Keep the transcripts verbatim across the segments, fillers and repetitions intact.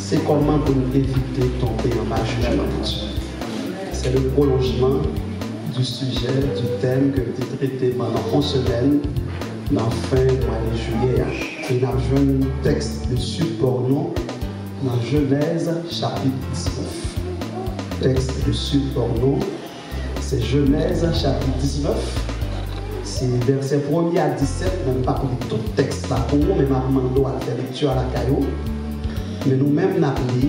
Se kòman pou n evite tonbe anba jijman Bondye. Se le prolongement du sujet, du thème ke m te trete pandan yon semèn nan fen mwa de jiyè a. E n ap jwenn tèks de sipò nou nan Jenèz chapit diznèf. Tèks de sipò nou, se Jenèz chapit diznèf, se vèsè premye a disèt, men m p ap li tout tèks la pou ou, men m ap mande w al fè lekti a lakay ou. Men nou menm n ap li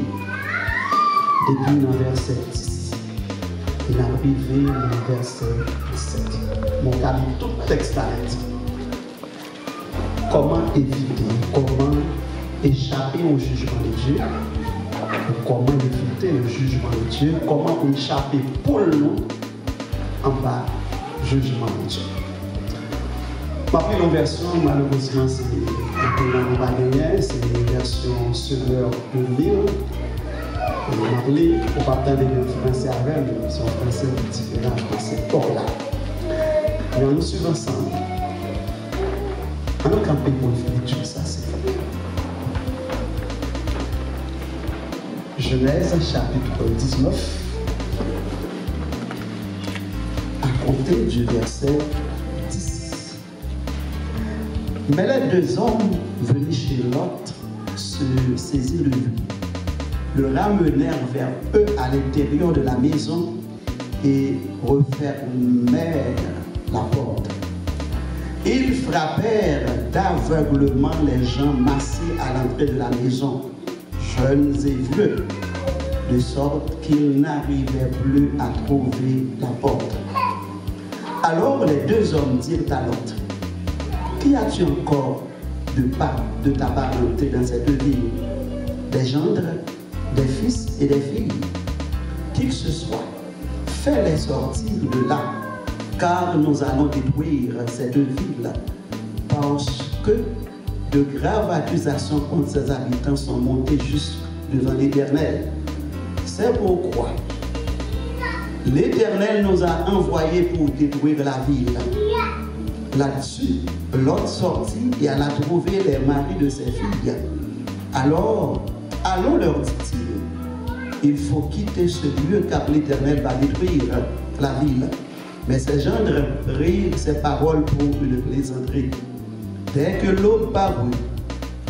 depi nan vèsè dis, e n ap rive nan vèsè disèt. Bon, w ka li tout tèks la lendi. Kòman evite, kòman echape au jugement de Dieu? Kòman evite le jugement de Dieu? Kòman pou n chape poul nou anba jijman Bondye? M ap li yon vèsyon, malerezman, se anpil nan nou pa genyen, se vèsyon Semeur de Mille. E m ap li, ou p ap tande menm franse avè m, se yon franse ki diferan, franse pòk la. Men ann nou swiv ansanm. Ann nou kanpe pou n fini lekti sa, silvouplè. Genèse chapitre dix-neuf, à compter du verset dix. Mais les deux hommes venus chez Lot se saisirent de lui, le ramenèrent vers eux à l'intérieur de la maison et refermèrent la porte. Ils frappèrent d'aveuglement les gens massés à l'entrée de la maison, jeunes et vieux, de sorte qu'ils n'arrivaient plus à trouver la porte. Alors les deux hommes dirent à Lot : « Qu'y a-t-il encore de pa-, de ta parenté dans cette ville ? Des gendres, des fils et des filles ? Qui que ce soit, fais-les sortir de là, car nous allons détruire cette ville, parce que de graves accusations contre ses habitants sont montées jusque devant l'Éternel. C'est pourquoi l'Éternel nous a envoyés pour détruire la ville. » Là-dessus, Lot sortit et alla trouver les maris de ses filles. Alors, allons, leur dit-il, il faut quitter ce lieu, car l'Éternel va détruire la ville. Mais ses gendres prirent ces paroles pour une plaisanterie. Dès que l'aube parut,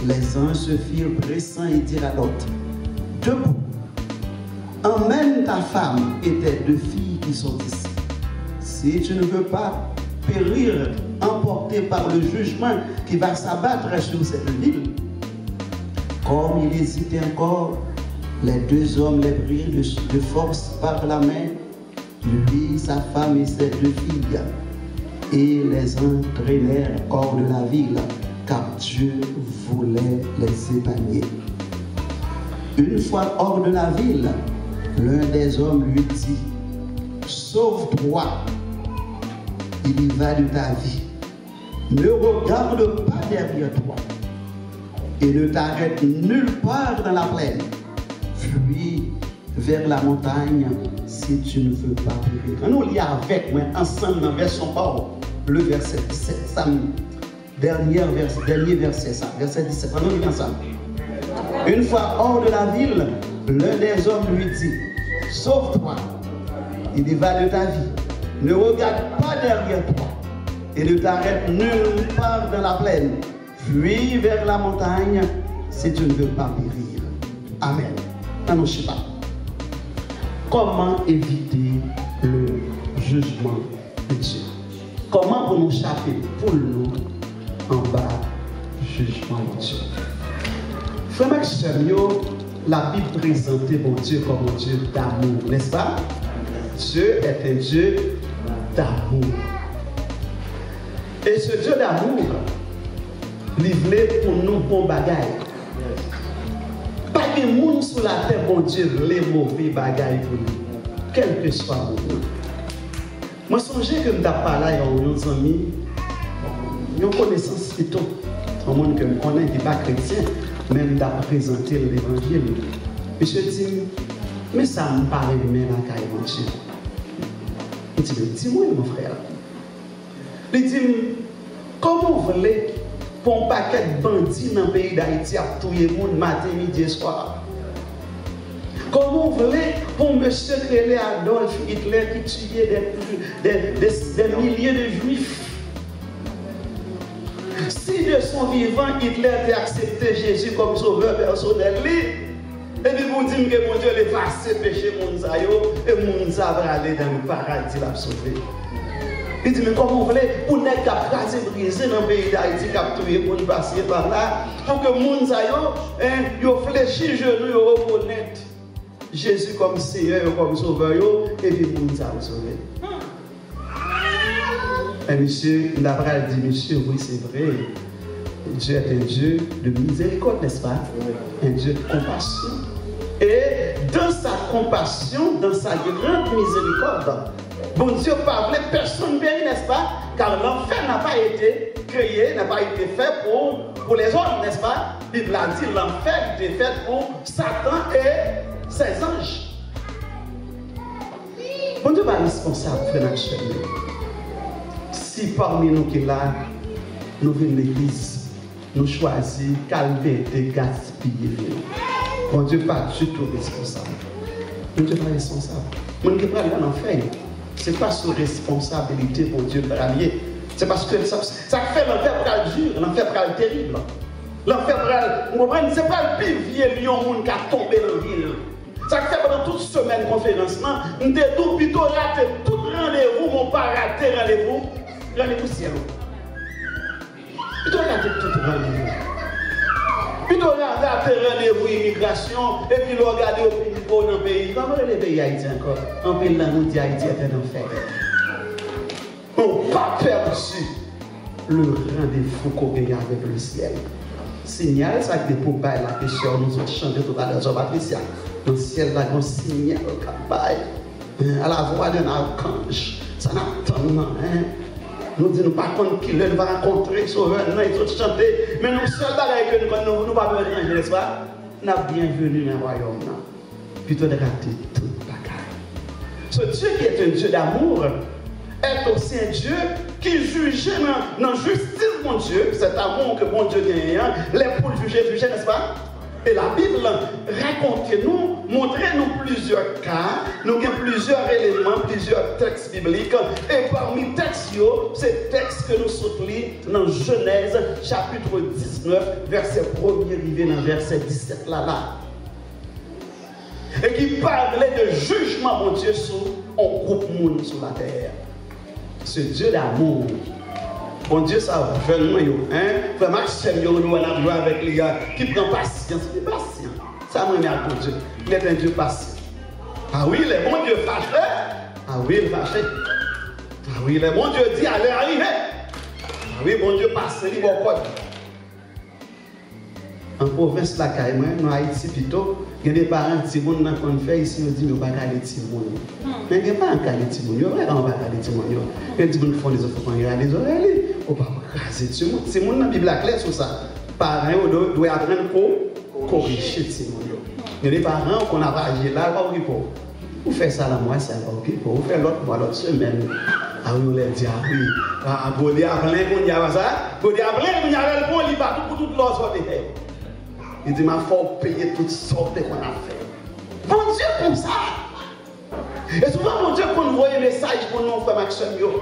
les anges se firent pressants et dirent à Lot : « Debout, emmène ta femme et tes deux filles qui sont ici. Si tu ne veux pas périr emporté par le jugement qui va s'abattre sur cette ville. » Comme il hésitait encore, les deux hommes les prirent de, de force par la main, lui, sa femme et ses deux filles, et les entraînèrent hors de la ville, car Dieu voulait les épargner. Une fois hors de la ville, l'un des hommes lui dit : « Sauve-toi, il y va de ta vie. Ne regarde pas derrière toi et ne t'arrête nulle part dans la plaine. Fuis vers la montagne si tu ne veux pas périr. » Ann nou li avèk mwen ansanm nan vèsyon pa w, le verset dix-sept, sa m, dènyè vèsè, dènyè vèsè sa, verset dix-sept. Ann nou li ansanm. Une fois hors de la ville, l'un des hommes lui dit : « Sauve-toi, il y va de ta vie. Ne regarde pas derrière toi et ne t'arrête nulle part dans la plaine. Fuis vers la montagne si tu ne veux pas périr. » Amèn. Ann nou chita. Kòman evite le jijman de Dye? Kòman pou nou chape poul nou anba jijman Bondye? Frè m ak sè m yo, Labib prezante Bondye kòm yon Dye damou, nèspa? Dieu est un Dieu d'amour. E ce Dieu d'amour, li vle pou nou bon bagay. Pa gen moun sou latè Bondye vle move bagay pou li, kèlkeswa moun nan. Mwen sonje ke m t ap pale a yon, yon zanmi, yon konesans pito, yon moun ke m konnen ki pa kretyen, men m t ap prezante l levanjil. Misye di m, men sa m pa renmen lakay Bondye. M di, men di mwen non, frè. Li di m, kòman w vle pou yon pakèt bandi nan peyi Dayiti ap touye moun maten, midi e swa? Kòman w vle pou yon mesye ki rele Adolf Hitler ki tiye dè, dè, dè, dè milye de jwif? Si de son vivan Hitler te aksepte Jezi kòm sovè pèsonèl li, epi pou di m ke Bondye al efase peche moun sa yo, e moun sa prale nan yon paradi l ap sove. Li di, men kòman w vle pou nèg k ap kraze brize nan peyi Dayiti, k ap touye moun pase pa la, pou ke moun sa yo, en, yo flechi jenou, yo rekonèt Jezi kòm Seyè yo, kòm Sovè yo, epi moun sa yo sove. Men misye, m ta pral di misye, wi, se vre. Dieu est un Dieu de miséricorde, n'est-ce pas? Un Dieu de compassion. Et dans sa compassion, dans sa grande miséricorde, Bondye pa vle pèsonn peri, n'est-ce pas? Car l'enfer n'a pas été créé, n'a pas été fait pour, pour les hommes, n'est-ce pas? Bib la di, lanfè te fèt pou Satan e ses anj. Bondye pa responsab, frè m ak sè m yo. Si pami nou ki la, nou vin legliz, nou chwazi kalbete, gaspiye vi nou, Bondye pa ditou responsab. Bondye pa responsab. Moun ki pral nan lanfè yo, se pa sou responsabilite Bondye pral ye. Se paske sa, sa k fè lanfè pral di, lanfè pral terib. Lanfè pral, ou konprann, se pral pi vye li yon moun ka tonbe nan vil. Sa k fè pandan tout semèn konferans lan, m te di w pito rate tout randevou, men w pa rate randevou, randevou syèl ou. Pito rate tout randevou. Pito ra-, rate randevou imigrasyon, epi lè w gade yo pi nivo nan peyi. Kòman rele peyi Ayiti ankò? Anpil nan nou di Ayiti est un enfer. Ou pa pèdi le randevou ke w genyen avèk le syèl. Sinyal sa k te pou bay la ke sè nou sot chante toutalè, sè Patricia. Nan syèl la, gen yon sinyal k ap bay. Hein, à la voix d'un archange. Sa n ap tann nan, hein. Nou di nou pa konn kilè nou va rankontre Sovè nan, e sot chante. Men nou sèl bagay ke nou konn, nou, nou pa bezwen etranje, nèspa? N ap byenveni nan wayòm nan. Pito n rate tout bagay. Ce Dieu qui est un Dieu d'amour est aussi un Dieu ki jije nan, nan jistis Bondye, cet amour ke Bondye genyen an, lè pou l jije, jije, nèspa? E Labib la rakonte nou, montre nou plizyè ka, nou gen plizyè eleman, plizyè tèks biblik, e pami tèks yo, se tèks ke nou sot li nan Jenèz chapit diznèf, vèsè premye rive nan vèsè disèt la la. E ki pale de jijman Bondye sou yon gwoup moun sou latè. Ce Dieu d'amour. Bondye sa, jèn mwen yo, hein? Frè m ak sè m yo, nou wè n ap jwe avèk li a, ki pran pasyans, li pasyan. Sa m renmen ak Bondye. Il est un Dieu patient. Ah oui, lè Bondye fache, ah oui, l fache. Ah oui, lè Bondye di, alè a rive. Ah oui, Bondye pase, li ba w kòd. An pwovens lakay mwen, nan Ayiti pito, gen de paran timoun nan konn fè isi, yo di m yo pa kale timoun. Men gen paran k kale timoun yo, vre, paran pa kale timoun yo. Gen timoun k fè yon dezòd, fòk mwen rale zòrèy li. Ou pa kraze timoun. Timoun nan Bib la klè sou sa. Paran yo dwe, dwe aprann ko-, korije timoun yo. Gen de paran ou konn ap aji la, pa okipe w. Ou fè sa nan mwa sa, pa okipe w. Ou fè lòt mwa, lòt semèn. A wi, yon lè di, a wi. A, gode a plen kounye a, pa sa? Gode a plen kounye a, lè l bon, li bat ou pou tout lò sa w te fè. Li di, m ap fè w peye tout sa w te konn ap fè. Bondye konsa. E souvan, Bondye konn voye mesaj pou nou, frè m ak sè m yo.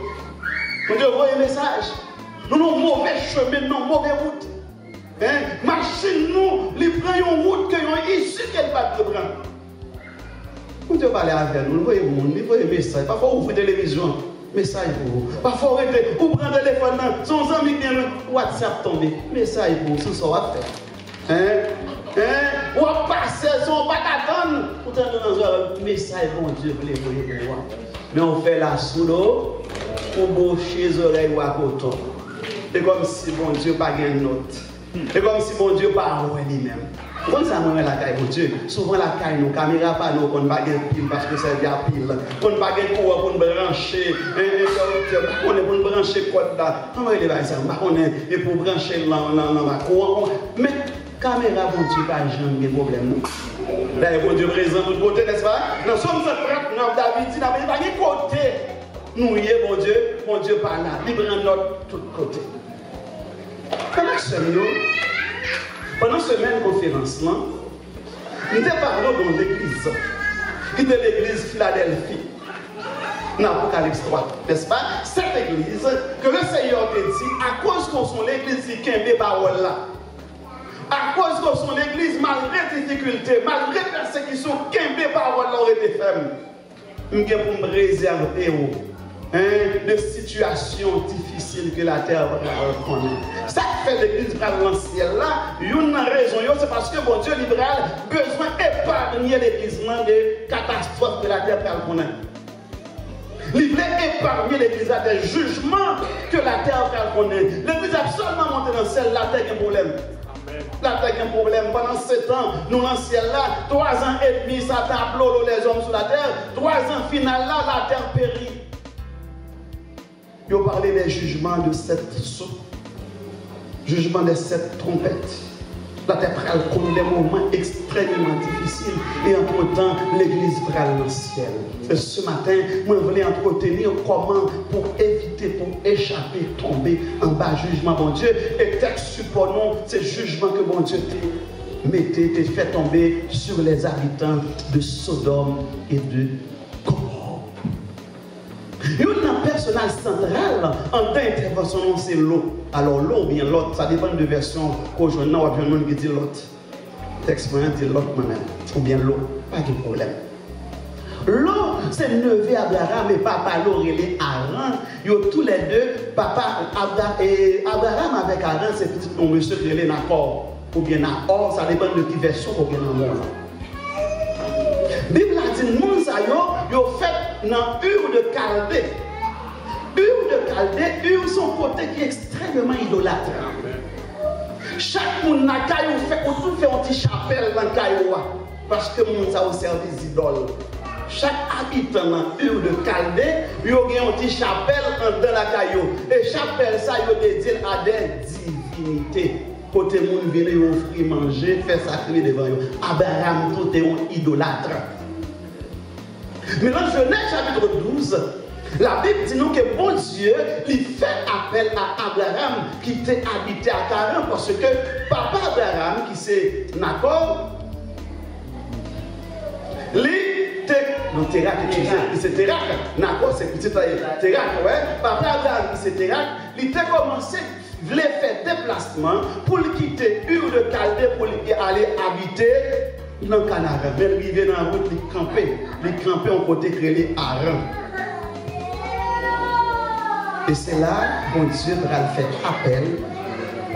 Bondye voye mesaj. Nou nan move chemen, nou nan move wout. Hein? Machin nou, li pran yon wout ke yon isit ke l pa t dwe pran. Bondye pale avè nou, li voye moun, li voye mesaj. Pafwa, ou ouvri televizyon, mesaj pou ou. Pafwa, ou rete, ou pran telefòn nan, se yon zanmi ki gen WhatsApp tonbe, mesaj pou ou, sou sa w ap fè. Hein? Hein? W ap pase, se yon pa t atann, ou tande nan zòrèy, mesaj Bondye vle voye pou ou a. Men ou fè la sou do, ou bouche zòrèy ou a koton. E kòmsi Bondye pa gen nòt. E kòmsi Bondye pa wè li menm. Ou konn sa mwen wè lakay Bondye? Souvan lakay nou, kamera pa nou konn pa gen pil paske sèvi a pil. Konn pa gen kouran pou n branche, en, entèwiptè, m pa konnen pou n branche kòd la. Kòman rele bagay sa? M pa konnen. E pou branche l nan, nan, nan, nan kouran. Men kamera Bondye pa janm gen pwoblèm, non. Dayè, Bondye prezan tout kote, nèspa? Nan Sòm san trant nèf, David di, nan, pa gen kote nou ye, Bondye, Bondye pa la. Li pran nòt tout kote. Frè m ak sè m yo, pandan semèn konferans lan, M te pale w de yon legliz ki te legliz Filadèlfi nan Apokalips twa, n'est-ce pas? Cette église que le Seigneur te di, akoz ke w se yon legliz ki kenbe pawòl la, akoz ke w se yon legliz, malgre difikilte, malgre pèsekisyon, kenbe pawòl la, w rete fèm. M gen pou m prezève w, en, de sitiyasyon difisil ke latè pral konnen. Sa k fè legliz pral nan syèl la, youn nan rezon yo, se paske Bondye li pral bezwen epanye legliz lan de katastwòf ke latè pral konnen. Li vle epanye legliz la de jijman ke latè pral konnen. Legliz ap sèlman monte nan syèl, latè gen pwoblèm. Latè gen pwoblèm. Pandan setan, nou nan syèl la, twa zan edmi, Satan ap lolo lèzòm sou latè. Twa zan final la, latè peri. Yo pale de jijman de sèt sou, jijman de sèt twonpèt. Latè pral konn de moman ekstrèmeman difisil, e antretan, legliz pral nan syèl. E se maten, mwen vle antreteni w kòman pou evite, pou echape, tonbe anba jijman Bondye. E tèks sipò nou, se jijman ke Bondye te mete, te fè tonbe sur les habitants de Sodome et de Gomorrhe. Youn nan pèsonaj santral anndan entèvansyon nou se Lo. Alò, Lo oubyen Lòt, sa depann de vèsyon ke w jwenn nan, w ap jwenn moun ki di Lòt. Tèks mwen an di Lòt mwen menm, oubyen Lo, pa gen pwoblèm. Lo se neve Abraram e papa Lo rele Aran. Yo toulède, papa Abra, e Abraram avèk Aran se pitit yon mesye ki rele Nakò, oubyen Nahor, sa depann de ki vèsyon ke w gen nan men w lan. Bib la di n moun sa yo, yo fèt nan Ur de Kalde. Ur de Kalde, Ur se yon kote ki ekstrèmeman idolat. Chak moun nan kay ou fè, ou tou fè yon ti chapèl nan kay ou a, paske moun sa yo sèvi zidòl. Chak abitan nan Ur de Kalde, yo gen yon ti chapèl anndan lakay yo. E chapèl sa yo dedye l a de divinite. Kote moun vini, yo ofri manje, fè sakre devan yo. Abraram tou te yon idolat. Men nan Jenèz chapit douz, Labib di nou ke Bondye li fè apèl a Abraram ki te abite ak Aran, paske papa Abraram, ki se Nakò, li te, non, Terak, eskize, li se Terak. Nakò se pitit Terak, wè. Papa Abraram, ki se Terak, li te kòmanse vle fè deplasman pou l kite Ur de Kalde pou l ale abite nan Kanaran. Men l rive nan wout, li kanpe. Li kanpe yon kote k rele Aran. E se la Bondye pral fè apèl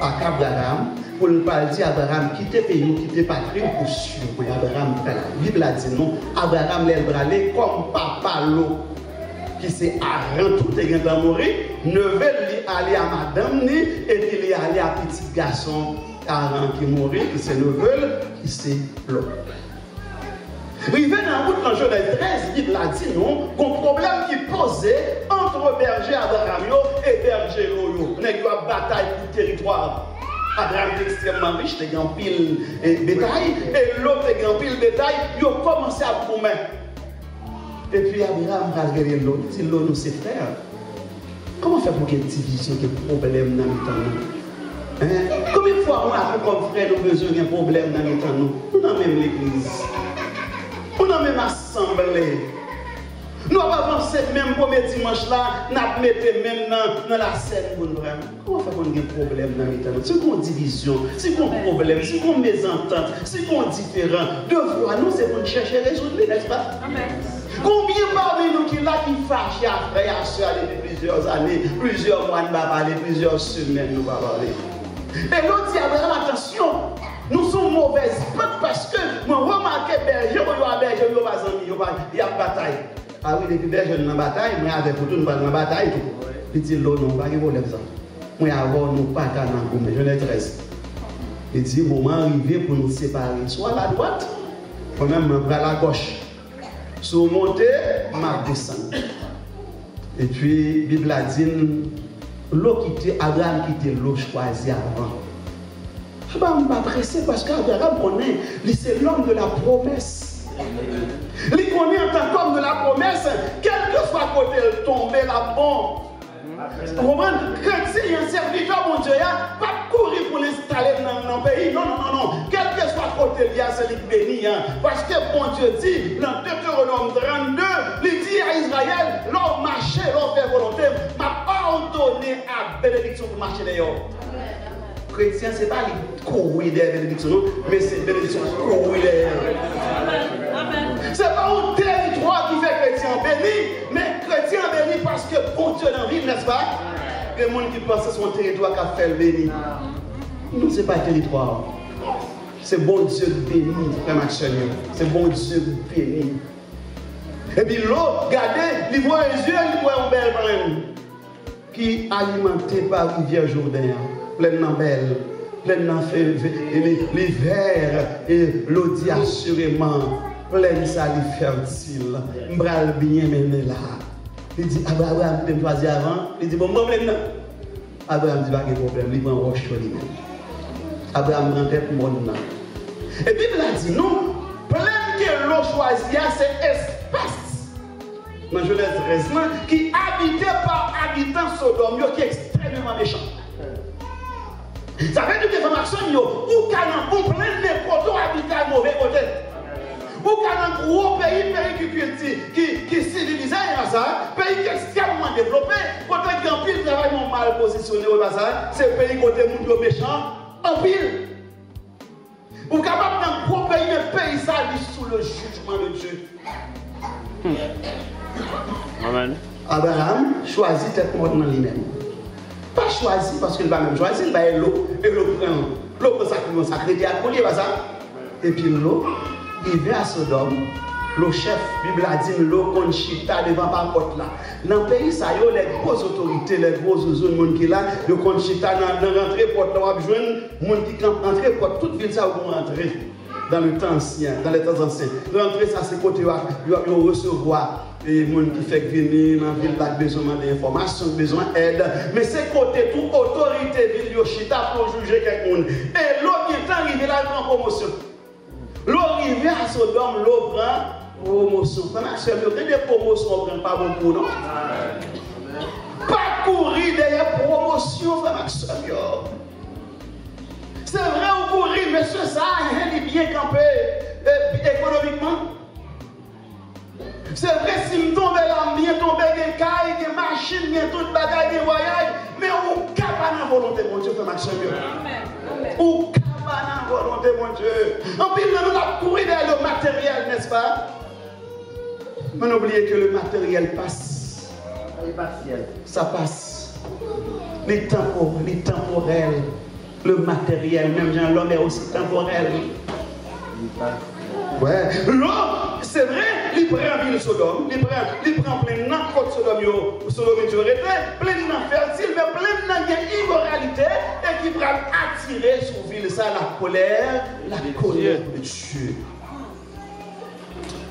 ak Abraram pou l pral di Abraram, kite peyi w, kite patri w pou swiv mwen. Abraram pral ale. Bib la di nou, Abraram, lè l prale, kòm papa Lo, ki se Aran tou te gentan mouri, neve l li ale a madanm ni, epi li ale a pitit gason Aran ki mouri, ki se neve l, ki se Lòt. Rive nan wout lan Jenèz trèz, Bib la di nou, gon pwoblèm ki poze ant bèje Abraram yo e bèje Lo yo. Nèg yo ap batay pou teritwa. Abraram te ekstrèmman rich, te gen anpil, e, betay, e Lo te gen anpil betay, yo kòmanse ap goumen. Epi Abraram pral rele Lo, li di, Lo, nou se frè. Kòman fè pou gen divizyon, gen pwoblèm nan mitan nou? Hein? Konbyen fwa mwen ak ou kòm frè nou bezwen gen pwoblèm nan mitan nou? Nou nan menm legliz. Nou nan menm asanble. Nou ap avanse menm premye dimanch la, n ap mete men n nan, nan lasèn pou n pran. Kòman fè pou n gen pwoblèm nan mitan nou? Si gon divizyon, si gon pwoblèm, si gon mezantant, si gon diferan, devwa nou se pou n chèche rezoud li, nèspa? Amèn. Konbyen pami nou ki la ki fache a frè, a sè a depi plizyè ane, plizyè mwa n pa pale, plizyè semèn nou pa pale? E Lo di Abraram, atansyon, nou sou movèz pant paske mwen remake bèje yo, yo a bèje yo pa zanmi, yo pa, y ap batay. A wi, depi bèje n nan batay, mwen avèk ou tou, nou pral nan batay tou. Li di, Lo, non, pa gen pwoblèm sa. Mwen avè w, nou pa ka nan goumen. Jenèz trèz. Li di, moman an rive pou nou separe. Swa ladwat, mwen menm, mwen pral agòch. Si w monte, m ap desann. Epi, Bib la di n, Lo kite, Abraram kite Lo chwazi avan. Abraram pa prese paske Abraram konnen li se l'homme de la promesse. Li konnen antan k'homme de la promesse, kèlkeswa kote l tonbe, l ap bon. Ou konprann? Kretyen an, sèvitè Bondye a, p ap kouri pou l enstale l nan, nan peyi. Non, non, non, non. Kèlkeswa kote l ye a, se li k beni. an. Paske Bondye di nan Detewonòm trannde, li di a Izrayèl, lè w mache, lè w fè volonte m, m ap òdone a benediksyon pou mache dèyè w. Kretyen, se pa li kouri dèyè benediksyon, non, men se benediksyon kouri dèyè l. Se pa yon teritwa ki fè kretyen an beni, men kretyen an beni paske Bondye nan vi l, nèspa? Gen moun ki panse se yon teritwa k ap fè l beni. Non, se pa teritwa w. Se Bondye k beni, frè m ak sè m yo. Se Bondye k beni. Epi lo, gade, li voye zye l, li wè yon bèl plenn ki alimante pa rivyè Jouden an. Plenn nan bèl, plenn nan fè, fè, li, li vè, e lo di asireman, plenn sa li fètil. M pral byen mennen la. Li di, Abraram, Abraram, ki te m chwazi avan, li di, bon, m pran plenn nan. Abraram di, pa gen pwoblèm, li pran wòch yo li menm. Abraram pran tèt mòn nan. E Bib la di nou, plenn ke lo chwazi a, se espas nan Jenèz trèz lan, ki abite pa abitan Sodòm yo ki ekstrèmeman mechan. Sa vle di ke frè m ak sè m yo, ou ka nan bon plenn, men kote w abite a move kote. Ou ka nan gwo peyi, peyi ki kilti, ki, ki sivilize, e pa sa, peyi ki ekstrèmman devlope, kote gen anpil travay, men w mal pozisyone, e pa sa, se peyi kote moun yo mechan anpil. Ou kapab nan gwo peyi, men peyi sa, li sou le jijman de Dye. Amen. Abraram chwazi tèt mòn nan li menm. Pa chwazi, paske li pa menm chwazi, li bay lo, e lo pran, lo pran sa ki yon sa kredi ak pou li, e pa sa? Epi lo rive a Sodòm, lo chèf, Bib la di n lo konn chita devan pa pòt la. Nan peyi sa yo, lè gwo zotorite, lè gwo zouzoun, moun ki la, yo konn chita nan, nan rantre pòt la, w ap jwenn moun ki kanpe antre pòt tout vil sa yo, pou rantre. Dans le temps ancien, dans les temps anciens. Rantre sa se kote yo, yo, yo resevwa, e, moun ki fèk vini nan vil la, k bezwen mande enfòmasyon, k bezwen èd. Men se kote tou otorite vil yo chita pou jije kèk moun. E lo gentan rive la, l pran pwomosyon. Lo rive a Sodòm, lo pran pwomosyon. Frè m ak sè m yo, gen de pwomosyon w pran pa bon pou ou, non. Pa kouri dèyè pwomosyon, frè m ak sè m yo. Se vre ou kouri, mesye sa a, li byen kanpe, e, ekonomikman. Se vre, si m tonbe la, m byen tonbe, gen kay, gen machin, gen tout bagay, gen vwayaj, men ou ka pa nan volonte Bondye, frè m ak sè m yo. Ou ka pa nan volonte Bondye. Anpil nan nou ap kouri dèyè le matériel, n'est-ce pas? Men nou bliye ke le matériel passe. Li pasyèl. Sa pase. Li tanpo-, li tanporèl. Le matériel, menm jan lòm è osi tanporèl. Wè, Lòt, se vre, li pran vil Sodòm, li pran, li pran plenn nan kot Sodòm yo, Sodomit yo rete, plenn nan fètil, men plenn nan gen imoralite, e ki pral atire sou vil sa la colère, la colère de Dieu.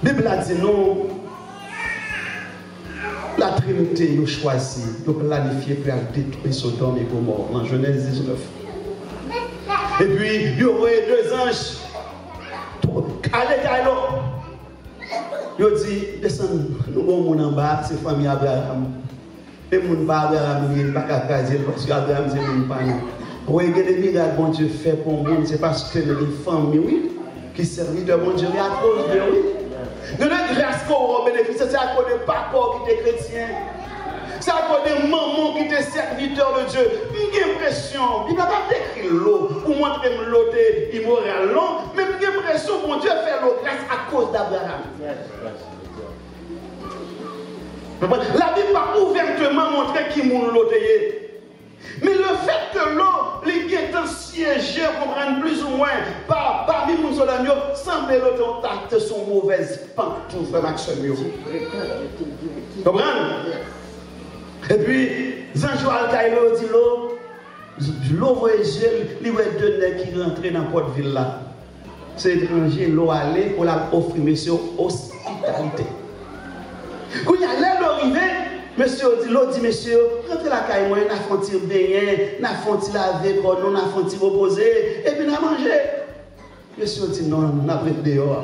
Bib la di nou, la Trinite yo chwazi, yo planifye pou y al detwi Sodòm e Gomò nan Jenèz diznèf. Epi, yo voye de zanj, ale kay Lòt. Yo di, desann, nou gon moun anba, se fanmi Abraram. E moun pa Abraram li ye, li pa ka kraze l, paske Abraram se moun pa nou. Ou wè, gen de mirak Bondye fè pou yon moun, se paske l gen fanmi, wi, ki sèvitè Bondye, wi, akoz de, wi. Gen de gras ke w benefisye, se akoz de papa w ki te kretyen. Se akoz de manman w ki te sèvitè de Dye. M gen enpresyon, Bib la pa dekri Lòt pou montre m Lòt te imoral, non, men m gen enpresyon Bondye fè Lòt gras akoz de Abraram. Konprann? Labib pa ouvèteman montre ki moun Lòt te ye. Men lefètke Lòt, li gentan syeje, konprann, plizoumwen, pa, pami moun Sodòm yo, sanble Lòt te, te sou yon movèz pant tou, frè m ak sè m yo. Konprann? Epi, zanj yo al kay Lòt, yo di Lòt, Lòt voye zye l, li wè de nèg ki rantre nan pòt vil la. Se etranje, Lòt ale pou l al ofri mesye yo ospitalite. Kounye a, lè Lòt rive, mesye yo di, Lòt di mesye yo, rantre lakay mwen, n a fè yon ti benyen, n a fè yon ti lave kò nou, n a fè yon ti repoze, epi n a manje. Mesye yo di, non, n ap ret deyò a.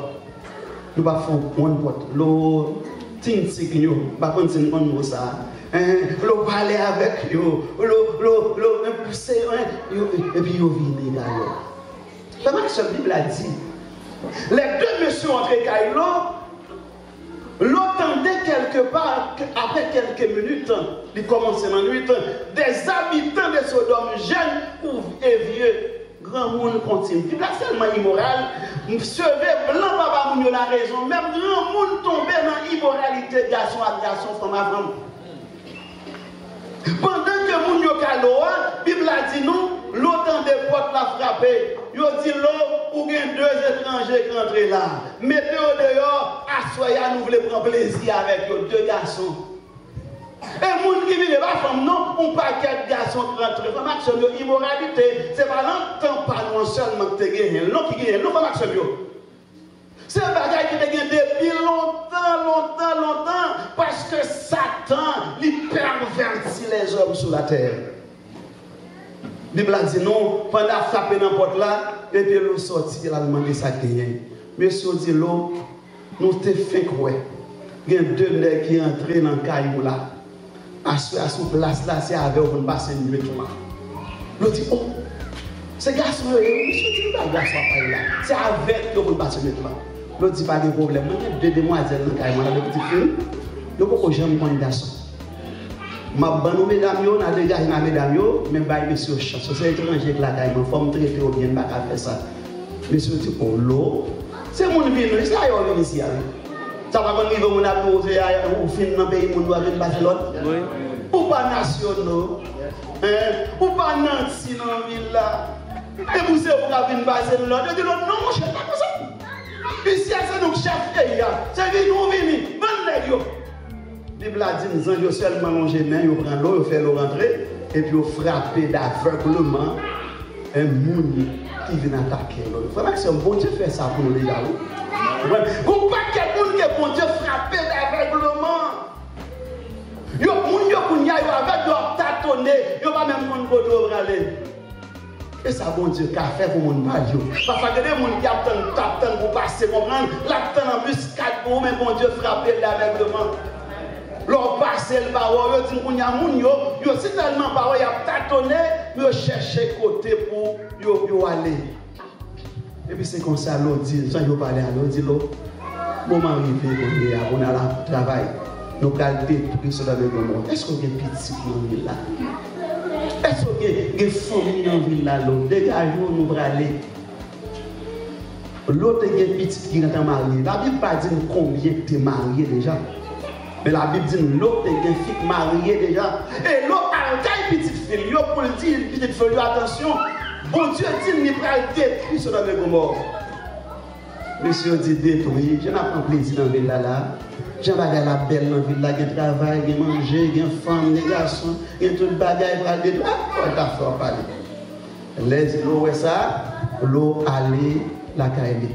Nou p ap fè yon pòt. Lòt, tin tig yo, m pa konn si n konn mo sa a. Hein, Lòt pale avèk yo, Lòt, Lòt, Lòt, se, hein, yo, epi yo vini dayè. Frè m ak sè m, Bib la di, Lè de mesye yo antre kay Lo, Lo tande kèlke pa, apre kèlke minit, li kòmanse nan nwit, des habitants de Sodome, jeunes ou vieux, granmoun kontinye. Bib la tèlman imoral, seve blan pa ba moun yo larezon, menm granmoun tonbe nan imoralite gason ak gason, fanm a fanm. Pandan ke moun yo ka Lo a, Bib la di nou, Lo tande pòt la frape. Yo di Lo, ou gen de etranje k antre la. Mete yo deyò, aswè a nou vle pran plezi avèk yo, de gason. E moun ki vini pa fanm non, yon pakèt gason k rantre. Fanm ak sè m yo, imoralite, se pa nan tan pa nou an sèlman ki te genyen l non, ki genyen l non, fanm ak sè m yo. Se bagay ki te gen depi lontan, lontan, lontan, paske Satan, li pèvèti lèzòm sou latè. Bib la di nou, pandan ap frape nan pòt la, epi Lo sòti, l al mande sa k genyen. Mesye yo di Lo, nou te fenk wè gen de nèg ki antre nan kay ou la. Aswè a sou plas la, se avè w pou n pase nwit lan. Lo di, o, se gason yo ye wi. Mesye di, nou pa gason ap pale la. Se avèk yo pou n pase nwit lan. Lo di, pa gen pwoblèm. Mwen gen de demwazèl nan kay mwen la, de pitit fi. Yo poko janm konn gason. M ap ban nou medam yo, n a degaje nan medam yo, men bay mesye yo chans. Yo se etranje k lakay mwen, fò m trete yo byen, m pa ka fè sa. Mesye yo di, o, Lo, se moun vini, se ayè w vin isi a wi. Sa pa konn rive moun ap di w se a, ou fin nan peyi moun, ou ap vin pase lòd. Wi. Ou pa nasyonal. Hein? Ou pa nanti nan vil la. Epi se ou k ap vin pase lòd. Yo di lòd, non, monchè, pa konsa. Isi a se nou k chèf peyi a. Se vini ou vini. Ban nèg yo. Bib la di n, zanj yo sèlman lonje men, yo pran Lo, yo fè Lo rantre, epi yo frape davègleman en moun ki vin atake Lo. Frè m ak sè m, Bondye fè sa pou nou deja, wi. Ou konprann? Gon pakèt moun ke Bondye frape davègleman. Yo, moun yo kounye a, yo avèg, yo ap tatone, yo pa menm konn kote yo prale. E sa Bondye ka fè pou moun pa l yo. Pafwa gen de moun ki ap tann, t ap tann pou pase, konprann, l ap tann anbiskad pou ou, men Bondye frape l avègleman. Lè w pase, l pa wè w. Yo di m kounye a, moun yo, yo sitèlman pa wè, y ap tatone, yo chèche kote pou yo, yo ale. Epi se konsa Lo di, zanj yo pale a Lo, di Lo, moman rive kounye a pou n al travay. Nou pral detwi Sodòm e Gomò. Èske w gen pitit nan vil la? Èske w gen, gen fanmi nan vil la, Lo? Degaje w, nou prale. Lo te gen pitit ki gentan marye. Labib pa di n konbyen ki te marye deja. Men Labib di n Lo te gen fi k marye deja. E Lo al kay pitit fi l yo pou l di pitit fi l yo, atansyon, Bondye di n li pral detwi Sodòm e Gomò. Mesye yo di detwi, jan n ap pran plezi nan vil la la, jan bagay la bèl nan vil la, gen travay, gen manje, gen fanm, gen gason, gen tout bagay pral detwi. Ah, pòl ta fè w pale. Lè Lo wè sa, Lo ale lakay li.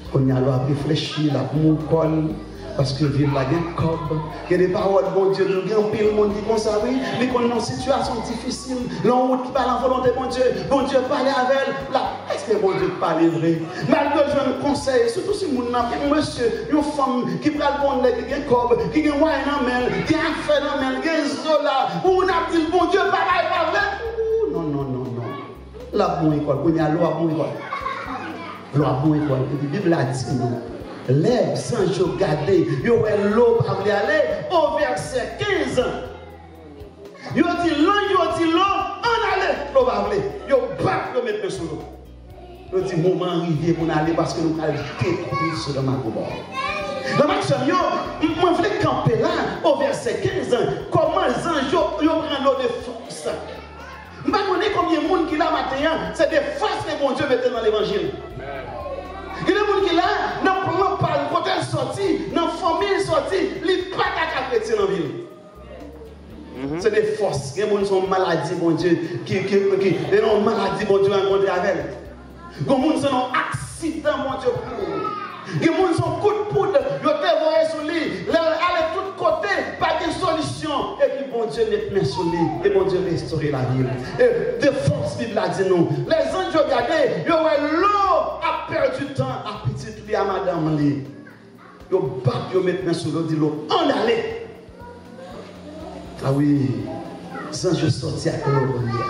Kounye a Lo ap reflechi, l ap mou kò l, paske vil la gen kòb. Gen de pawòl Bondye di w, gen anpil moun ki konsa, wi. Li konn nan sitiyasyon difisil, nan wout ki pa nan volonte Bondye. Bondye pale avè l, l ap, èske Bondye t pale vre? Malgre l jwenn konsèy, sitou si moun nan, yon mesye, yon fanm ki pral gon nèg ki gen kòb, ki gen mwayen nan men l, gen afè nan men l, gen zo la, ou n ap di l, Bondye pa bay, pa vle. Ou, non, non, non, non. L ap mouri kò l. Kounye a, Lo ap mouri kò l. Lo ap mouri kò l. Epi Bib la di nou, lè zanj yo gade, yo wè Lo pa vle ale, o vèsè kenz, yo di, lanj yo di Lo, ann ale. Lo pa vle. Yo bat, yo met men sou Lo. Yo di, moman an rive pou n ale paske nou pral detwi Sodòm ak Gomò. Frè m ak sè m yo, m, mwen vle kanpe la, o vèsè kenz, kòman zanj yo, yo pran Lo de fòs. M pa konnen konbyen moun ki la maten an, se de fòs ke Bondye mete nan levanjil. Gen de moun ki la, nan plan pa l, kote l sòti, nan fanmi l sòti, li pa ta ka kretyen nan vi l. Se de fòs. Gen moun se yon maladi Bondye ki, ki, ki, se yon maladi Bondye rankontre avè l. Gon moun se nan aksidan Bondye pran l. Gen moun se yon kout poud yo te voye sou li. Lè l ale tout kote, pa gen solisyon. Epi Bondye met men sou li. E Bondye restore lavi l. E de fòs Bib la di nou, lè zanj yo gade, yo wè Lo ap pèdi tan a pitit li, a madanm li. Yo bat, yo met men sou Lo, di Lo, ann ale. A wi, zanj yo sòti ak Lo kounye a.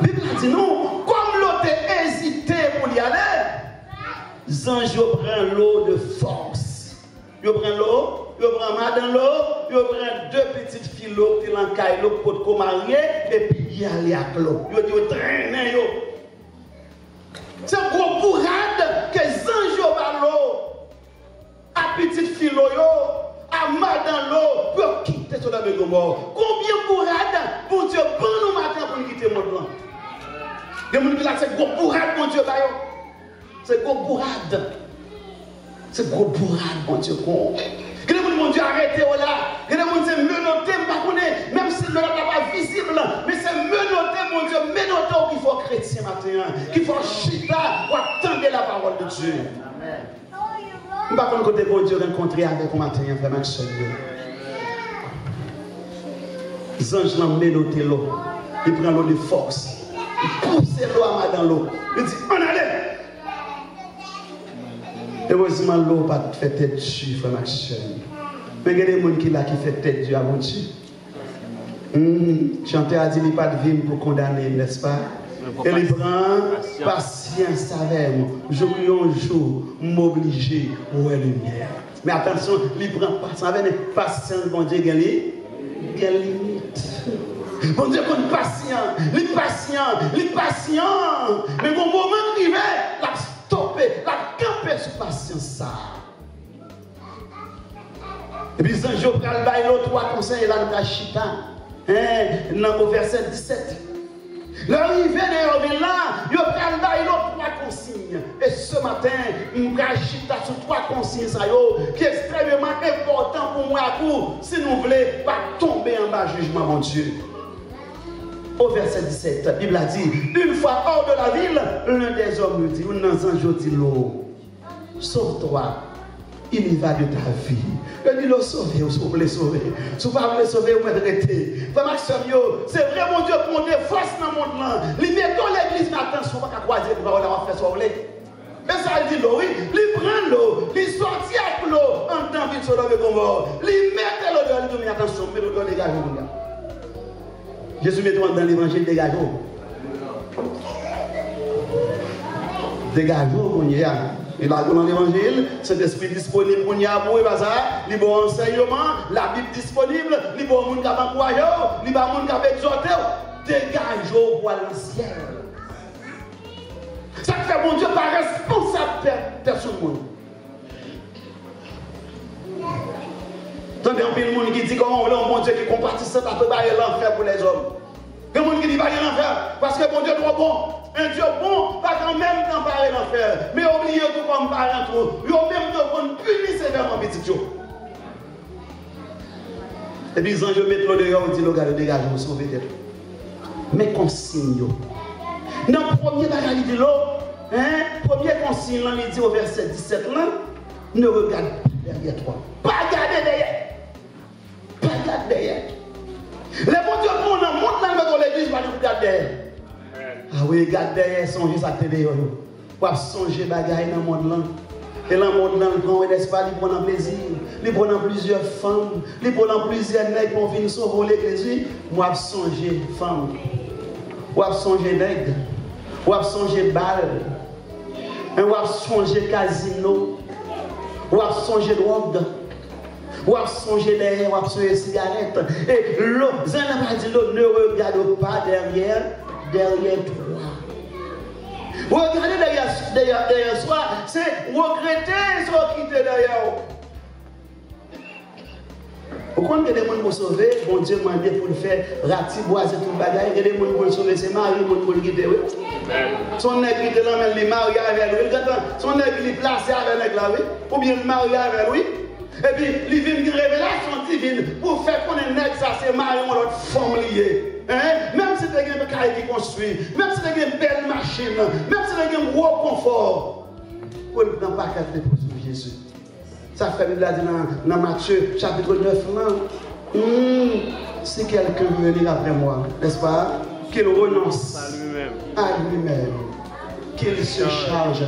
Bib la di nou, kòm Lo te ezite pou li ale, Zanj yo pran Lo de fòs. Yo pran Lo, yo pran madan Lo, yo pran de pitit fi Lo ki te nan kay Lo ki potko marye, epi y ale ak Lo. Yo di yo trennen yo. Se gwo bourad ke zanj yo ba Lo, a pitit fi Lo yo, a madan Lo, pou yo kite Sodòm e Gomò. Konbyen bourad Bondye ban nou maten pou n kite mond lan? Gen moun ki la se gwo bourad Bondye ba yo. Se gwo bourad. Se gwo bourad Bondye gon. Gen de moun Bondye arete yo la. Gen de moun se menote, m pa konnen. Menm si menòt la pa vizib, men se menote Bondye menote w ki fè w kretyen maten an, ki fè w chita, w ap tande la parole de Dieu. M pa konn kote Bondye rankontre avèk ou maten an, frè m ak sè m yo. Zanj lan menote Lo. Li pran Lo de fòs. Li pouse Lo a madan Lo. Li di, ann ale! Erezman, Lo pa t fè tèt di, frè m ak sè m. Men gen de moun ki la ki fè tèt di a Bondye. Hmm, chantè a di li pa t vin pou kondane m, nèspa? E li pran pasyans avè m, jouk yon jou m oblije wè limyè. Men atansyon, li pran pasyans avè m, pasyans Bondye gen li, gen limit. Bondye konn pasyan, li pasyan, li pasyan. Men gon moman k rive, l ap stope, l ap kanpe sou pasyans sa a. Epi zanj yo pral bay Lo twa konsèy, e la nou ka chita, en, nan o vèsè disèt. Lè yo rive deyò vil la, yo pral bay Lo twa konsiy. E se maten, m pral chita sou twa konsiy sa yo ki ekstrèmeman enpòtan pou mwen ak ou si nou vle pa tonbe anba jijman Bondye. Au verset dix-sept, Bib la di, une fois hors de la ville, l'un des hommes lui dit, youn nan zanj yo di Lo, sauve-toi, il y va de ta vie. Yo di Lo sove w, si w vle sove. Si w pa vle sove, ou mèt rete. Frè m ak sè m yo, se vre Bondye pwonde fòs nan mond lan. Li mete w legliz, men atansyon, w pa ka kwaze bra w la, w ap fè sa w vle. E sa l di Lo, wi. Li pran Lo, li sòti ak Lo anndan vil Sodòm e Gomò. Li mete Lo deyò, li di, men atansyon, m mete w deyò, degaje w kounye a. Jezi mete w anndan levanjil, degaje w. Degaje w kounye a. Li lage w nan levanjil, Sentespri disponib kounye a pou ou, e pa sa, li ba w ansèyman, Labib disponib, li ba w moun k ap ankouraje w, li ba w moun k ap egzòte w. Degaje w pou al nan syèl. Sa k fè Bondye pa responsab pè, pèsonn moun. Tande anpil moun ki di kòman w vle yon Bondye ki konpatisan pa prepare lanfè pou lèzòm. Gen moun ki di pa gen lanfè, paske Bondye twò bon. Un Dieu bon pa ka menm tan pare lanfè, men yo bliye tou kòm paran tou, yo menm yo konn pini sevèman pitit yo. Epi zanj yo met Lo deyò, yo di Lo, gade, degaje w, sove tèt ou. Men konsiy yo. Nan premye bagay li di Lo, en, premye konsiy lan li di o vèsè disèt lan, ne regarde pas derrière toi. Pa gade dèyè. Pa gade dèyè. Lè Bondye pran w nan mond lan, li mete w legliz, pa di pou gade dèyè. A wi, gade dèyè, sonje sa k te deyò yo. W ap sonje bagay nan mond lan. E nan mond lan, l pran w, nèspa, li pran w nan plezi. Li pran w nan plizyè fanm. Li pran w nan plizyè nèg, bon, vin sove w legliz, wi. W ap sonje fanm. W ap sonje nèg. W ap sonje bal. W ap sonje kazino. W ap sonje dwòg. W ap sonje dèyè, w ap sonje sigarèt. E Lo, zanj lan pa di Lo, ne regarde pas derrière, derrière toi. Regade dèyè, dèyè, dèyè swa, se regrete sa w kite dèyè w. Ou konn gen de moun pou sove, Bondye mande pou l fè ratibwaze tout bagay, gen de moun pou l sove, se mari moun pou l kite, wi. Se yon nèg ki te nan men l, li marye avè l, wi, l gentan, se yon nèg li plase avè nèg la, wi. Oubyen l marye avè l, wi. Epi, li vin gen revelasyon divin pou fè konnen nèg sa se mari yon lòt fanm li ye. En? Menm si te gen kay ki konstwi, menm si te gen bèl machin, menm si te gen gwo konfò, pou l pran pakèt li pou swiv Jezi. Sa fè Bib la di nan, nan Matye, chapit nèf lan, hmm, si quelqu'un veut venir après moi, n'est-ce pas? Qu'il renonce à lui-même, qu'il se charge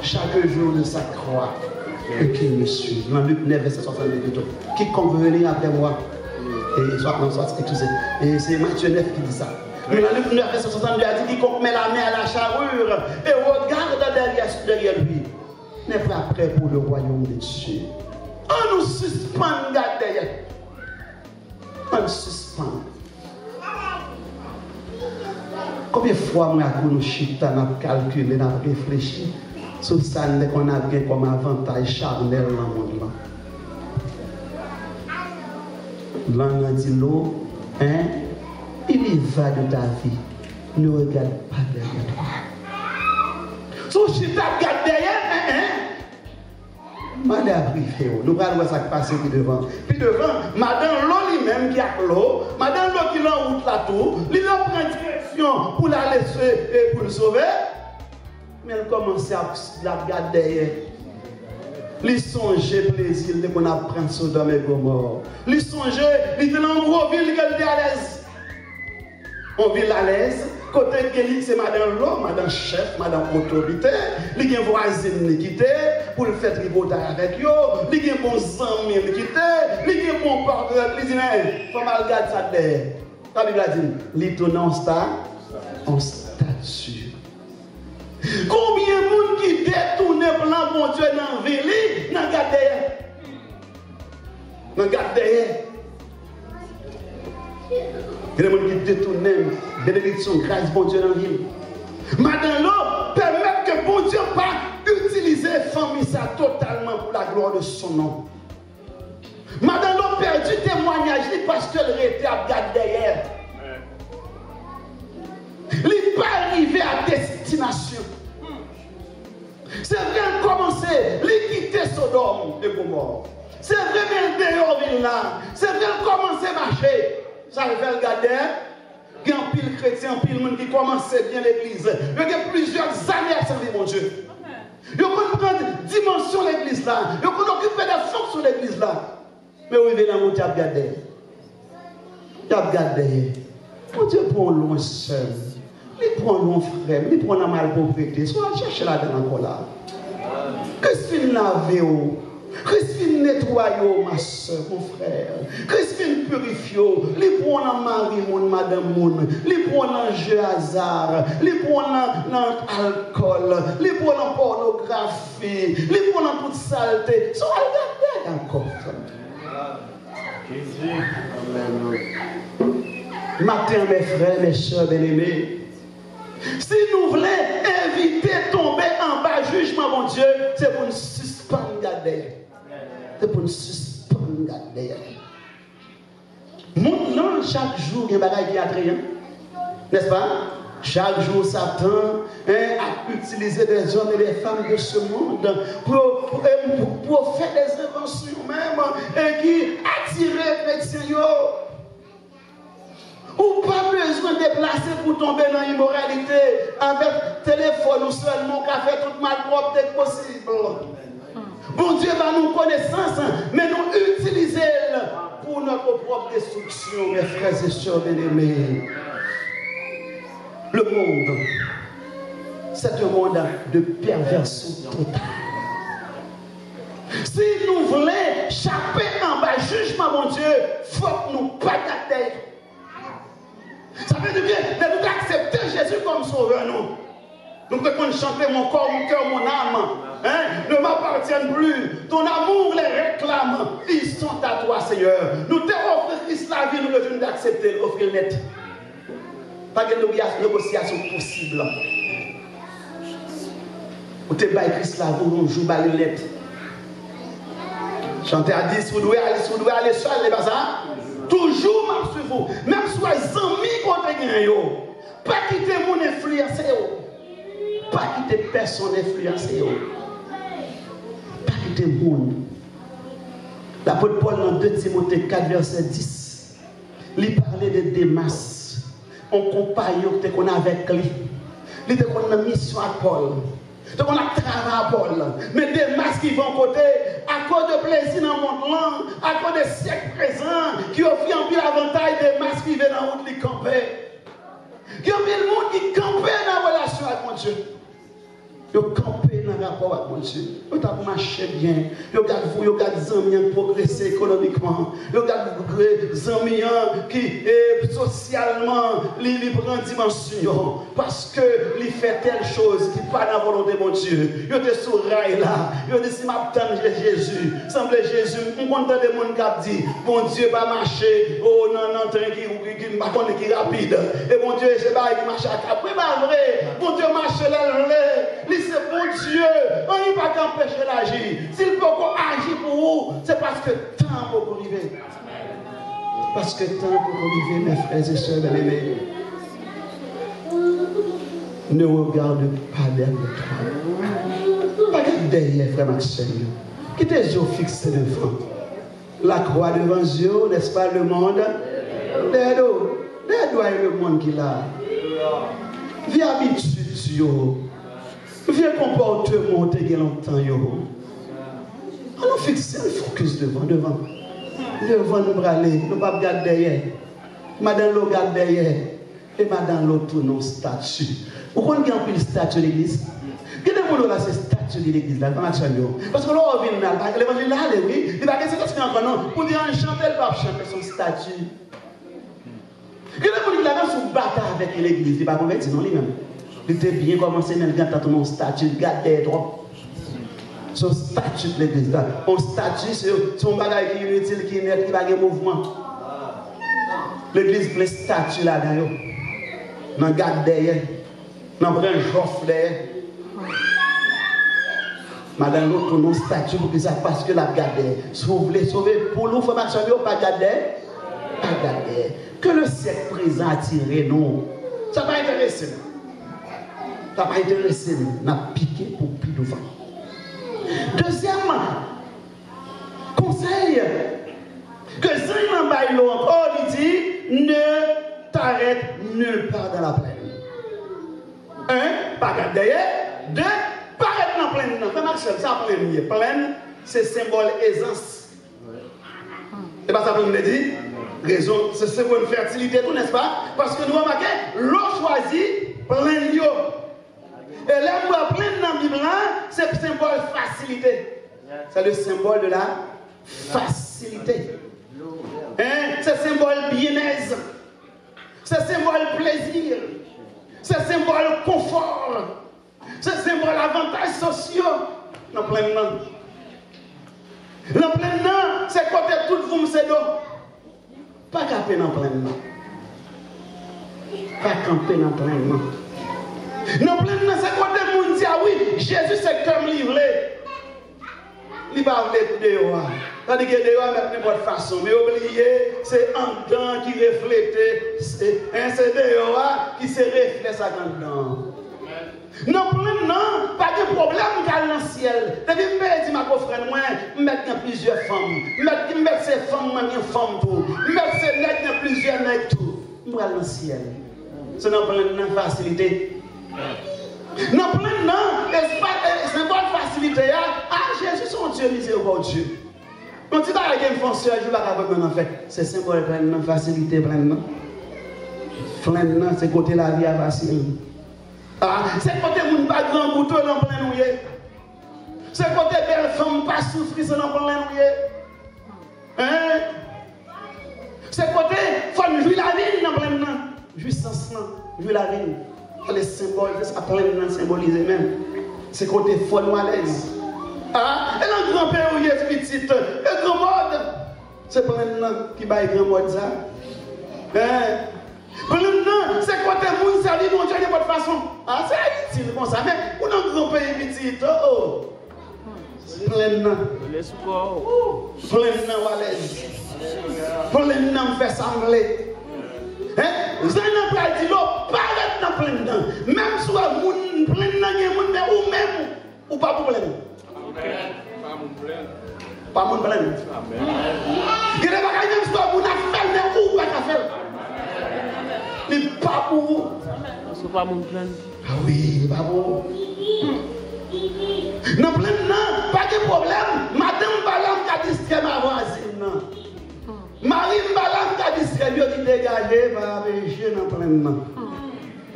chaque jour de sa croix et qu'il me suive. Nan Lik nèf, vèsè swasannde pito. Quiconque veut venir après moi. E swa, non, swa, eskize. E se Matye nèf ki di sa. Men nan Lik nèf, vèsè swasannde a di, quiconque met la main à la charrue et regarde derrière, derrière lui. n'est pas prêt pour le royaume de Dieu. Ann nou sispann gad dèyè. Ann sispann. Konbyen fwa mwen ak ou nou chita, n ap kalkile, n ap reflechi sou sa n te konn ap gen kòm avantaj chanèl nan mond lan? Langue en dit l'eau, hein? Il y va de ta vie. Ne regarde pas derrière toi. Si w chita ap gad dèyè, hein, hein. Malè ap rive w. Nou pral wè sa k pase pi devan. Pi devan, madan Lo li menm ki ak Lo, madan Lo ki lan wout la tou, li lan pran direksyon pou l ale se, e pou l sove. Men l kòmanse ap, l ap gad dèyè. Li sonje plezi l te konn ap pran Sodòm e Gomò. Li sonje li te nan yon gwo vil ke l te alèz. Yon vil alèz, kote gen li se madan Lo, madan chèf, madan otorite, li gen vwazin li kite pou l fè tripotay avèk yo, li gen bon zanmi li kite, li gen bon patnè, li di, men, fò m al gad sa k dèyè. Sa Bib la di n, li tounen yon sta, yon estati. Konbyen moun ki detounen plan Bondye nan vi li, nan gad dèyè? Nan gad dèyè. Gen de moun ki detounen benediksyon, gras Bondye nan vi l. Madan Lo pèmèt ke Bondye pa itilize fanmi sa totalman pour la gloire de son nom. Madan Lo pèdi temwayaj li paske l rete ap gad dèyè. Li pa rive a destinasyon. Se vre l kòmanse, li kite Sodòm e Gomò. Se vre men l deyò vil la. Se vre l kòmanse mache. Sa l fè l gad dèyè. Gen anpil kretyen, anpil moun ki kòmanse byen legliz. Yo gen plizyè zane ap sèvi Bondye. Yo konn pran dimansyon legliz la. Yo konn okipe de fonksyon legliz la. Men yo rive nan wout, y ap gad dèyè. Y ap gad dèyè. Bondye pran w lwen, sè m. Li pran w lwen, frè m. Li pran w nan malpwoprete. Si w al chèche ladan l ankò la. Kris fin lave w. Kris fin netwaye w, ma sè, mon frè. Kris fin pirifye w. Li pran w nan mari moun, madanm moun. Li pran w nan je aza. Li pran w nan, nan alkòl. Li pran w nan pònografi. Li pran w nan tout salte. Si w al gad dèyè ankò, frè m. Maten, mes frères, mes sœurs bien-aimés, si nou vle evite tonbe anba jijman Bondye, se pou n sispann gad dèyè. Se pou n sispann gad dèyè. Mond lan, chak jou, gen bagay ki atreyan. N'est-ce pas? Chak jou, Satan, hein, ap itilize des hommes et des femmes de ce monde pou, pou, pou, pou fè des envansyon menm, e ki atire kretyen yo. Ou pa bezwen deplase pou tonbe nan imoralite. Avèk telefòn ou sèlman, ou ka fè tout malpwòpte k posib. Bondye ba nou konesans, men nou itilize l pour notre propre destruction, mes frères et sœurs bien-aimés. Le monde, c'est un monde de perversion totale. Si nou vle chape anba jijman Bondye, fòk nou pa gad dèyè. Sa vle di ke lè nou te aksepte Jezi kòm Sovè nou, nou te konn chante, mon corps, mon cœur, mon âme, hein, ne m'appartiennent plus. Ton amour les réclame, ils sont à toi, Seigneur. Nou te ofri Kris lavi nou, nou te vin aksepte l, ofri l nèt. Pa gen negosyasyon posib. Ou te bay Kris lavi w, yon jou ba li nèt. Chantè a di, si w dwe ale, si w dwe ale sèl, e pa sa? Toujou m ap swiv ou. Menm si w wè zanmi ke w te gen yo, pa kite moun enfliyanse w. Pa kite pèsonn enfliyanse w. Pa kite moun. Lapot Pòl nan de Timote kat vèsè dis, li pale de Demas, yon konpayon ki te konn avèk li. Li te konn nan misyon ak Pòl. Te konn ap travay ak Pòl. Men Demas ki rive yon kote, akoz de plezi nan mond lan, akoz de syèk prezan, ki ofri anpil avantay, Demas rive nan wout li kanpe. Gen anpil moun ki kanpe nan relasyon ak Bondye. Yo kanpe nan rapò ak Bondye. Yo t ap mache byen. Yo gad, yo gad zanmi an pwogrese ekonomikman. Yo gad zanmi an ki, e, sosyalman, li, li pran dimansyon. Paske li fè tèl choz ki pa nan volonte Bondye. Yo te sou ray la. Yo di, "Si m ap tann Je-, Jezi, sanble Jezi, m konn tande moun k ap di, Bondye pa mache, o, nan, nan tren ki, ki, ki m pa konnen ki rapid. E Bondye, se bagay ki mache ak apre, pa vre. Bondye mache lè l vle. Li se Bondye. Anyen pa ka anpeche l aji. Si l poko aji pou ou, se paske tan an poko rive." Paske tan an poko rive, mes frères et sœurs bien-aimés. Ne regarde pas derrière toi. Pa gad dèyè, frè m ak sè m yo. Kite je w fikse devan. La croix devant yeux, n'est-ce pas, le monde? Dèyè do, dèyè do a e le monde ki la. Vye abitid yo, vye konpòteman w te gen lontan yo. An nou fikse, an fokis devan, devan. Devan nou prale, nou p ap gad dèyè. Madan Lo gad dèyè. E madan Lo tounen yon stati. Ou konn gen anpil stati legliz? Gen de moun yo la se stati de legliz la, pa match yo. Paske lè w vin la, levanjil la ale, wi. Li pa gen Sentespri ankò non. Pou di an chante, l p ap chante, se yon stati. Gen de moun ki la menm si w batay avèk legliz, li pa konvèti non li menm. Li te byen kòmanse, men l gentan tounen yon stati, l gad dèyè twòp. Se yon stati legliz la. Yon stati, se, se yon bagay ki initil, ki inèt, ki pa gen mouvman. Legliz plen stati ladan yo. Nan gad dèyè. Nan pran jòf dèyè. Madan Lo tounen yon stati pou kisa? Paske l ap gad dèyè. Si w vle sove poul ou, frè m ak sè m yo, pa gad dèyè. Pa gad dèyè. Ke le syèk prezan atire nou. Sa pa enterese nou. Sa pa enterese nou. N ap pike pou pi douvan. Dezyèm konsèy ke zanj lan bay Lo ankò, li di, ne t'arrête nulle part dans la plaine. En, pa gad dèyè. De, pa ret nan plenn nan. Frè m ak sè m, sa plenn ye. Plenn, se senbòl ezans. E pa sa plenn vle di? Rezon, se senbòl fètilite tou, nèspa? Paske nou remake, Lo chwazi plenn yo. E lè m wè plenn nan Bib la, se senbòl fasilite. C'est le symbole de la facilité. Hein? Se senbòl byenèz. Se senbòl plezi. Se senbòl konfò. Se senbòl avantaj sosyo nan plenn nan. Nan plenn nan, se kote tout voum se do. Pa kanpe nan plenn nan. Pa kanpe nan plenn nan. Nan plenn nan, se kote moun di, "A wi, Jezi se kè m li vle." Li pa vle deyò a. Tandike deyò a mèt nenpòt fason. Men yo bliye, se anndan ki reflete, se, en, se deyò a ki se reflè sa k anndan an. Nan plenn nan, pa gen pwoblèm m ka al nan syèl. Depi m peye di m ak ofrann mwen, m mèt gen plizyè fanm. M mèt, m mèt se fanm mwen gen fanm tou. M mèt se nèg gen plizyè nèg tou. M pral nan syèl. Se nan plenn nan fasilite. Nan plenn nan, espa-, e, senbòl fasilite a, a, Jezi se yon Dye mizerikòdye. Yon ti bagay ke m fè yon sèl jou pa ka pran nan fèt. Se senbòl plenn nan, fasilite plenn nan. Plenn nan, se kote lavi a fasil. A, se kote moun pa grangou tou nan plenn ou ye. Se kote bèl fanm pa soufri, se nan plenn ou ye. Hein? Se kote fò n jwi lavi n nan plenn nan. Jwisans lan, jwi lavi n. Gade senbòl, se sa plenn nan senbolize menm. Se kote fò nou alèz. A, e nan gran peyi w ye pitit, e gran mòd. Se plenn nan ki bay gran mòd sa. Hein? Plenn nan, se kote moun sèvi Bondye nenpòt fason. A, se Ayiti l konsa, men ou nan gran peyi pitit, o, o. Plenn nan. Rele sou kò w. Plenn nan w alèz. Plenn nan m fè sa m vle. Hein? Zanj nan pral di Lo, pa ret nan plenn nan. Menm si w wè moun plenn nan gen moun, men ou menm, ou pa pou plenn. Amèn. Pa moun plenn. Pa moun plenn. Amèn. Gen de bagay menm si w moun ap fè l, men ou pa ka fè l. Li pa pou ou. Paske w pa moun plenn. A wi, li pa bon. Nan plenn nan, pa gen pwoblèm. Madanm pa la, m ka distrè m a vwazin nan. Mari m pa la, m ka distrè m. Yo di degaje, pa peche nan plenn nan.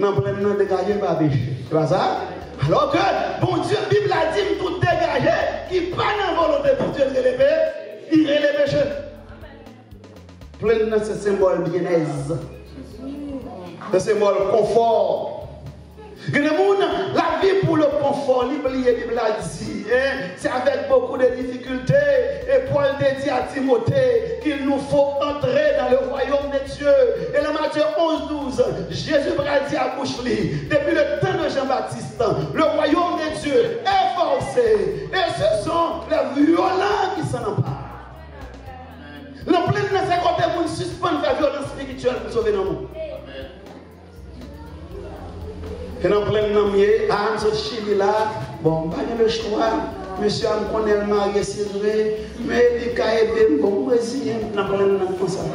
Nan plenn nan, degaje, pa peche. Se pa sa? Alò ke Bondye, Bib la di m tou degaje, ki pa nan volonte Bondye, l rele pe-, li rele peche. Plenn nan se senbòl byennèz. Se senbòl konfò. Gen de moun, la vie pour le confort, li bliye Bib la di, hein, c'est avec beaucoup de difficultés et Paul te di a Timote qu'il nous faut entrer dans le royaume de Dieu. E nan Matye onz douz, Jezi pral di a bouch li, depi le tan de Jan Batis, le royaume de Dieu est forcé et ce sont les violents qui s'en emparent. Nan plenn nan se kote moun sispann fè vyolans espirityèl pou sove nanm ou. E nan plenn nan m ye, a, m sot Chili la. Bon, m pa gen lechwa. Mesye a m konnen l marye, se vre. Men li ka ede m. Bon, m reziyen m nan plenn nan konsa.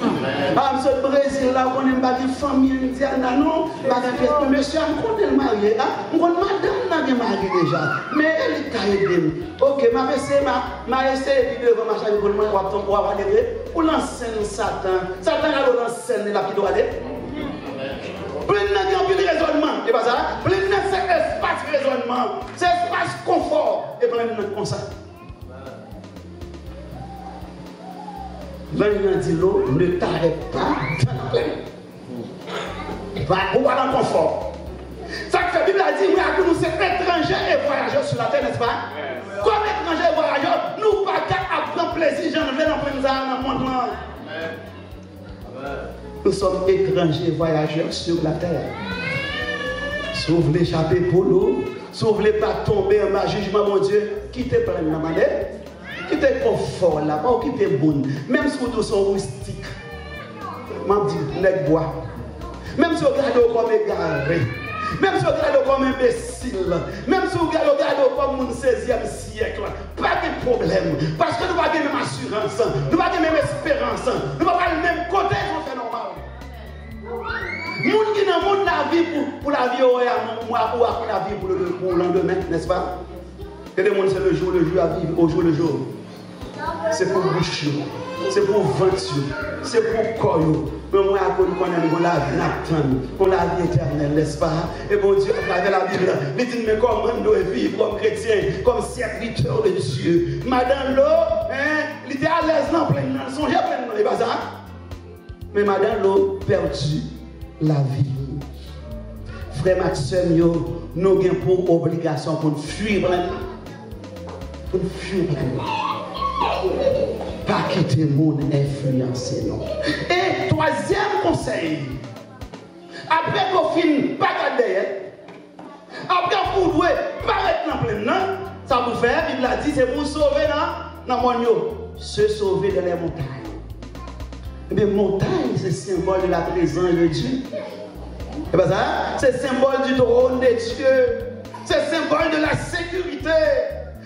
A, m sot Brezil la, ou konnen m pa gen fanmi Indiana, non. M pa gen pyès. Mesye a m konnen l marye. A, m konn madanm nan gen mari deja. Men li ka ede m. Oke, m ap eseye, m a, m a eseye pi devan, m a chaje pou mwen, w ap tonbe, w ap ale vre. Ou nan sèn Satan. Satan gade w nan sèn li, l ap kite w ale. Plenn nan gen anpil rezònman, e pa sa? Plenn nan se espas rezònman, se espas konfò, e plenn nan konsa. Lanj nan di l, ne t'arrête pas dans la plaine. Pa, ou pa nan konfò. Sa k fè Bib la di, mwen ak ou, nou se etranje e vwayajè sou latè, nèspa? Kòm etranje e vwayajè, nou pa ka ap pran plezi jan nou vle nan plenn sa a, nan mond lan. Nous sommes étrangers, voyageurs sur la terre. Si w vle chape poul ou, si w vle pa tonbe anba jijman Bondye, kite plenn nan, mande. Kite konfò la, pa okipe moun. Menm si w di w se yon rustik. M ap di, nèg bwa. Menm si yo gade w kòm egare. Menm si yo gade w kòm enbesil. Menm si yo gade, yo gade w kòm moun seizième siècle. Pa gen pwoblèm. Paske nou pa gen menm asirans. Nou pa gen menm esperans. Nou pa pral menm kote, yon fè nòmal. Moun ki nan mond lavi pou, pou lavi yo wè a, mwen, mwen, ou a pou lavi pou le, pou landemen, nèspa? Gen de moun, se le jour le jour y ap viv, au jour le jour. Se pou bouch yo, se pou vant yo, se pou kò yo. Men mwen ak ou, nou konnen nou gon lavi n ap tann, gon lavi etènèl, nèspa? E Bondye, atravè Labib la, li di n men kòman n dwe viv kòm kretyen, kòm sèvitè de Dye. Madan Lo, en, li te alèz nan plenn nan, sonje plenn nan, e pa sa? Men madan Lo pèdi lavi l. Frè m ak sè m yo, nou gen pou obligasyon pou n fui plenn nan. Pou n fui plenn nan. Pa kite moun enfliyanse nou. E twazyèm konsèy, apre ke w fin pa gad dèyè, apre ou dwe parèt nan plenn nan, sa pou fè, Bib la di, se pou w sove nan, nan mòn yo. Se sauver dans les montagnes. Ebyen, montay se senbòl de la prezans de Dye. E pa sa? Se senbòl du trône de Dieu. Se senbòl de la sécurité.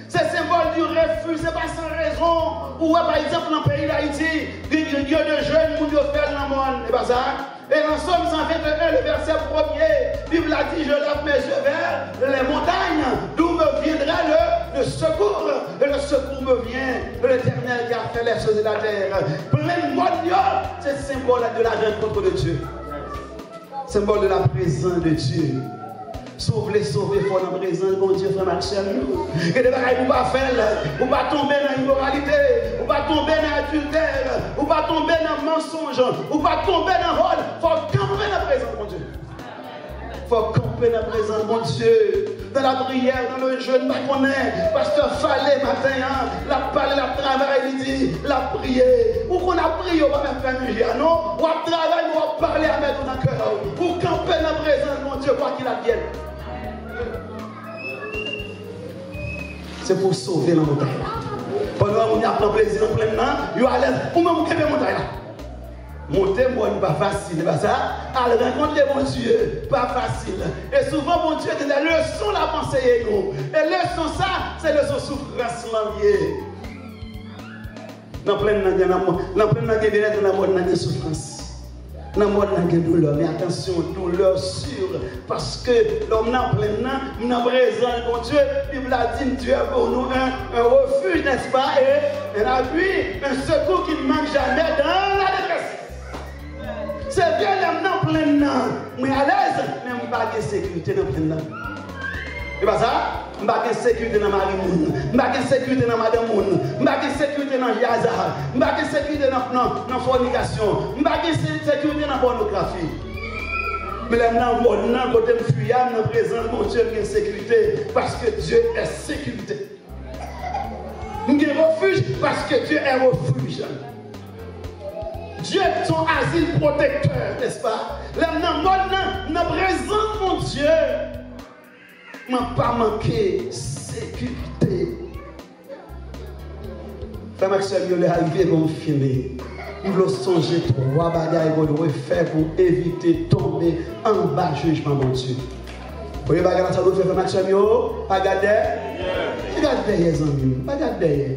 Se senbòl du refuge. Se pa san rezon. Ou wè, pa egzanp, nan peyi Dayiti, gen, gen de jèn moun yo fè l nan mòn. E pa sa? E nan Sòm san venteyen, le vèsè premye, Bib la di, je lève mes yeux vers les montagnes, d'où me viendra le, le secours. Et le secours me vient de l'Éternel qui a fait les cieux et la terre. Plenn mòn yo, se senbòl de la rencontre de Dieu. Senbòl de la prezans de Dye. Si w vle sove, fò w nan prezans Bondye, frè m ak sè m yo. Gen de bagay pou w pa fè l. Ou pa tonbe nan imoralite. Ou pa tonbe nan adiltè. Ou pa tonbe nan mansonj. Ou pa tonbe nan vòl. Fò w kanpe nan prezans Bondye. Fò w kanpe nan prezans Bondye. Dans la prière, dans le jeûne, m pa konnen. Pastè Fale maten an, l ap pale, l ap travay, li di, l ap priye. Ou konn ap priye, ou pa menm fè manje a, non? W ap travay, men w ap pale avèk ou nan kè w. Ou kanpe nan prezans Bondye, kwa qu'il advienne. Se pou w sove nan montay la. Pandan moun yo ap pran plezi nan plenn nan, yo alèz, ou menm ou kenbe montay la. Monte mòn pa fasil, e pa sa? Al rankontre Bondye pa fasil. E souvan Bondye gen de leson l ap anseye nou. E leson sa, se leson soufrans lan l ye. Nan plenn nan gen lanmò, nan plenn nan gen byennèt, nan mòn nan gen soufrans. Nan mòn nan gen doulè, men atansyon, doulè sur, paske lè w nan plenn nan, m nan prezans Bondye, Bib la di n, Dieu est pour nous un, un refuge, n'est-ce pas, et un appui, un secours qui ne manque jamais dans la détresse. Se vre lè m nan plenn nan, mwen alèz, men m pa gen sekirite nan plenn nan. E pa sa? M pa gen sekirite nan mari moun. M pa gen sekirite nan madanm moun. M pa gen sekirite nan jaza. M pa gen sekirite nan, nan, nan fònikasyon. M pa gen se- sekirite nan pònografi. Men lè m nan mòn nan, kote m fui a, m nan prezans Bondye, m gen sekirite. Paske Dye è sekirite. M gen refij paske Dye è refij. Dye se yon azil pwotektè, nèspa? Lè m nan mòn nan, m nan prezans Bondye, mwen pa manke sekirite. Frè m ak sè m yo, lè a rive pou m fini. M vle w sonje twa bagay pou w dwe fè pou w evite tonbe anba jijman Bondye. Premye bagay la, sa w dwe fè, frè m ak sè m yo, pa gad dèyè. Pa gad dèyè, zanmi m, pa gad dèyè.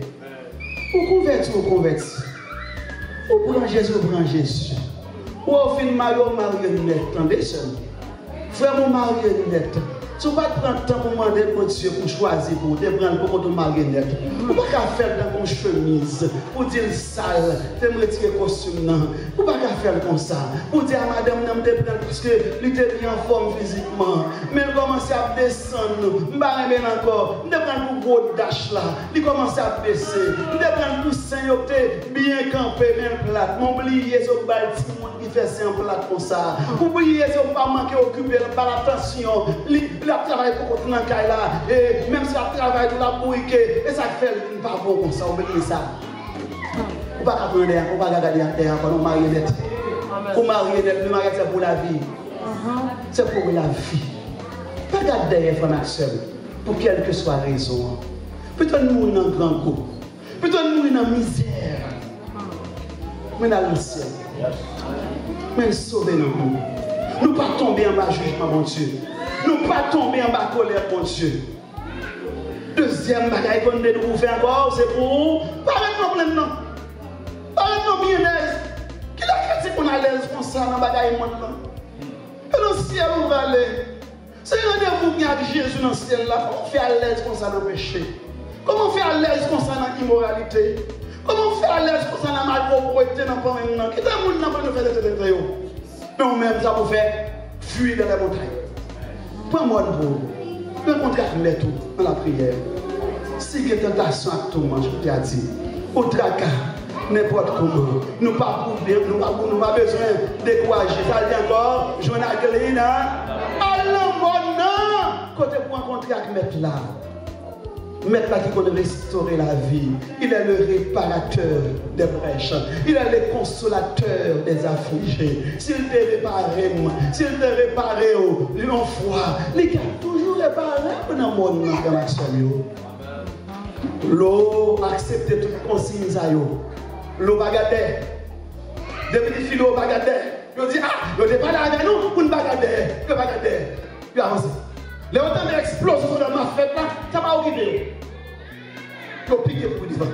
Ou konvèti, ou konvèti. Ou pran Jezi, ou pran Jezi. Ou fin marye, ou marye nèt, tande sè m. Frè m, ou marye nèt. Si w pa t pran tan pou mande Bondye pou chwazi pou ou, te pran l pou kont ou marye nèt. Ou pa ka fè l tankou yon chemiz, pou di l sal, te m retire kostim nan. Ou pa ka fè l konsa. Pou di a madanm nan, m te pran l paske li te byen anfòm fizikman. Men l kòmanse ap desann. M pa renmen l ankò. M te pran l pou gwo dach la. Li kòmanse ap bese. M te pran l pou sen yo k te byen kanpe, men l plat. Men w bliye se w k ba l timoun ki fè sen an plat konsa. Ou bliye se w pa manke okipe l, ba l atansyon. Li, l ap travay pou kont li nan kay la. E menm si l ap travay tou, l ap bourike. E sa k fè l vin pa bon konsa. Ou bliye sa. Ou pa ka pran dèyè, ou pa ka gade dèyè ankò, non, ou marye nèt. Ou marye nèt, men maryaj se pou lavi. Se pou lavi. Pa gade dèyè, frè m ak sè m, pou kèlkeswa rezon an. Pito n mouri nan grangou. Pito n mouri nan mizè. Men n al nan syèl. Men n sove nan mò. Nou pa tonbe anba jijman Bondye. Nou pa tonbe anba kolè Bondye. Dezyèm bagay konn de nou pou fè ankò, se pou ou pa ret nan plenn nan. Pa ret nan byenèz. Kilè kretyen konn alèz konsa nan bagay mond lan? E nan syèl ou prale. Se randevou w gen ak Jezi nan syèl la. Kòman w fè alèz konsa nan peche? Kòman w fè alèz konsa nan imoralite? Kòman w fè alèz konsa nan malpwoprete nan plenn nan? Kite moun nan plenn yo fè tete tete yo. Men ou menm, sa pou fè, fui dans les montagnes. Pran mòn pou ou. Rankontre ak mèt ou nan lapriyè. Si gen tantasyon ak touman, jan Bondye a di, ou traka, nenpòt kòman. Nou pa pou, nou pa pou, nou pa bezwen dekouraje. Sa l di ankò, jwenn ak li nan, al nan mòn nan, kote pou rankontre ak mèt la. Mèt la ki konn restore lavi. Il est le réparateur des brèches. Il est le consolateur des affligés. Si l te repare m, si l te repare w yon fwa, li ka toujou repare w nan mòn nan, frè m ak sè m yo. Lè w aksepte tout konsiy sa yo, lè w pa gade dèyè. Depi li fini, w pa gade dèyè. Yo di, a, yo te pale avè nou pou n pa gade dèyè. Yo pa gade dèyè. Yo avanse. Lè yo tande eksplozyon sou dam nan fèt la, sa pa okipe yo. Yo pike pou devan.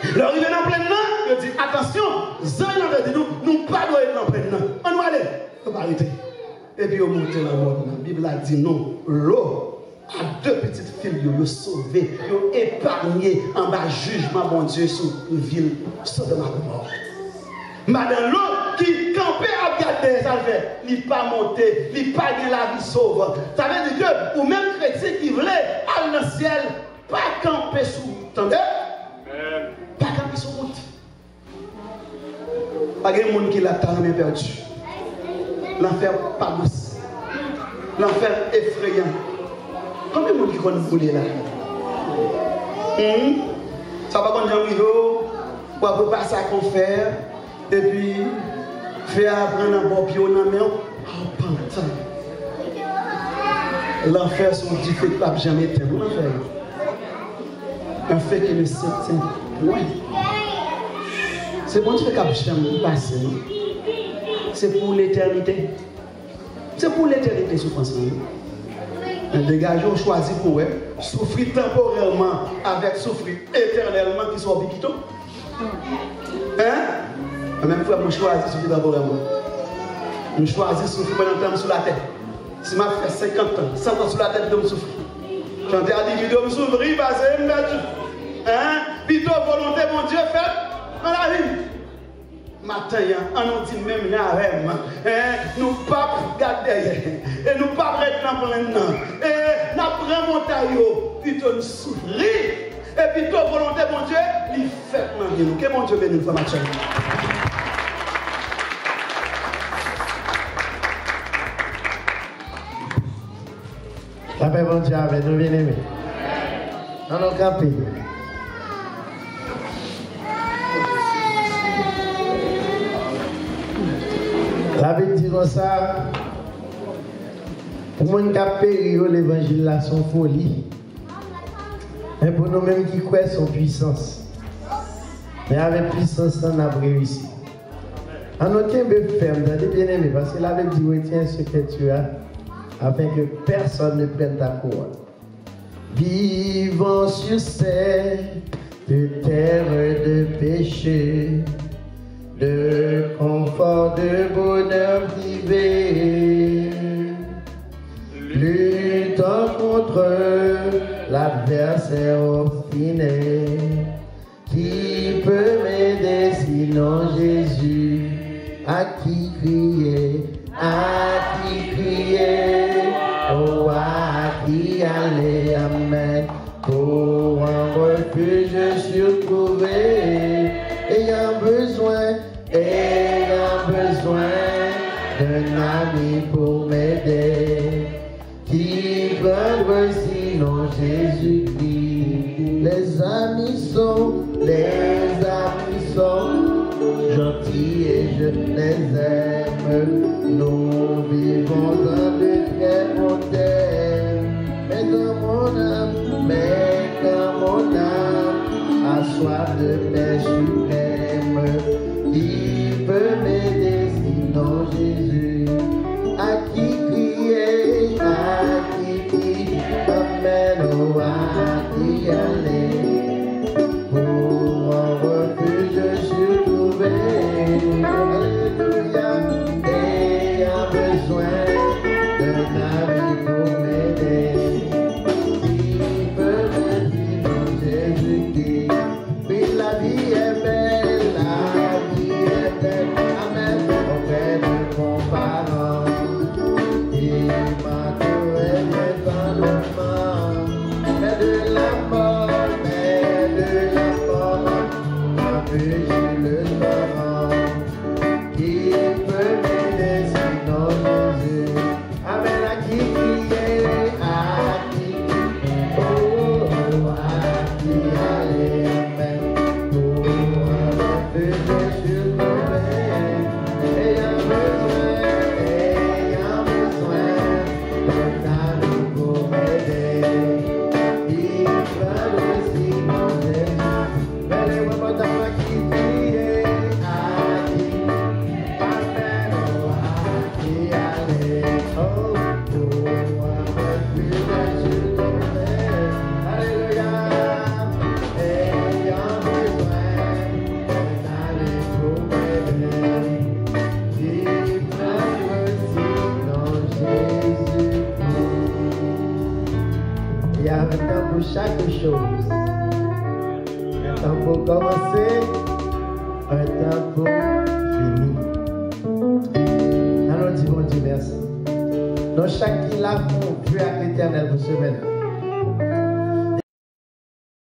Lè yo rive nan plenn nan, yo di, atansyon, zanj lan te di nou, nou pa dwe ret nan plenn nan. Ann nou ale. Yo pa rete. Epi yo monte nan mòn nan. Bib la di nou, lè a de pitit fi l yo, yo sove, yo epanye anba jijman Bondye sou vil Sodòm ak Gomò. Madan Lot ki kanpe ap gade dèyè, sa l fè? Li pa monte, li pa gen lavi sove. Sa vle di ke ou menm kretyen ki vle al nan syèl, pa kanpe sou wout, tande? Pa kanpe sou wout. Pa gen moun ki la ta renmen pèdi. Lanfè pa dous. Lanfè efreyan. Konbyen moun ki konn boule la? Hmm? Sa pa konn janm rive w? W ap repase ak yon fè, epi fè a pran nan bò pye w nan men w, w ap pantan. Lanfè se yon dife k p ap janm etenn. Lanfè. Un feu qui ne s'éteint point. Se Bondye k ap janm pase, non. Se pou letènite. Se pou letènite soufrans lan, wi. Men degaje w, chwazi pou wè. Soufri tanporèman avèk soufri etènèlman, kisa w pi pito? Hein? Mwen menm, frè m, mwen chwazi soufri tanporèman. M chwazi soufri pandan tan m sou latè. Si m ap fè senkant tan, san tan sou latè, pito m soufri. Chante a di, pito m soufri pase m pèdi. Hein? Pito volonte Bondye fèt nan lavi m. Maten an, ann nou di menm jan avè m, en, nou p ap gade dèyè, e nou p ap ret nan plenn nan, e n ap Nan montay yo, pito n soufri, e pito volonte Bondye, li fèt nan vi nou. Ke Bondye beni n, frè m ak sè m. Lapè Bondye avè nou, byeneme. Ann nou kanpe. Labib di konsa, pou moun k ap peri yo, levanjil la se yon foli. Men pou nou menm ki kwè, se yon pwisans. Men avèk pwisans lan, n ap reyisi. Ann nou kenbe fèm, tande, byeneme, paske Labib di, retiens ce que tu as, afin que personne ne prenne ta couronne. Vivons sur cette terre de péché, de confort, de bonheur privé. Luttons contre l'adversaire obstiné. Qui peut m'aider sinon Jésus? À qui crier? À qui crier? Oh, à qui aller? Amen. Pour un refuge sûr trouver, ayant besoin, ayant besoin d'un ami pour m'aider. Qui prendra sinon Jésus-Christ? Les amis sont, les amis sont gentils et je les aime. Nous vivons dans de très bons thèmes. Mais quand mon âme, mais quand mon âme a soif de paix suprême, qui peut m'aider sinon Jésus? À qui crier? À qui crier? Amène-moi à qui aller? Pour un refuge sûr trouver. Alléluia. Ayant besoin d'un ami pour m'aider. Qui peut m'aider sinon Jésus-Christ? Oui, la vie est belle, la vie est belle. Amen. Auprès de mon parent, il m'a tout remis dans le vent. Mais de la mort, mais de la mort, m'empêche le torrent. Qui peut m'aider sinon Jésus? Amen. À qui crier? À qui crier? Oh, oh, à qui aller? Amen. Pour un refuge sûr trouver. Ayant besoin, ayant besoin d'un ami pour m'aider. Qui peut m'aider sinon Jésus? Mèt lè w kontan, à qui crier? À qui? Amen. Oh, à qui aller? Oh, pour un refuge sûr trouver. Alléluia. Ayant besoin d'un ami pour m'aider. Qui peut m'aider sinon Jésus? Il y a un temps pour chaque chose. Un temps pour commencer, un temps pour finir. Allons dire Bondye mèsi. Nou chak ki la, fè yon vwe ak Letènèl pou semèn nan.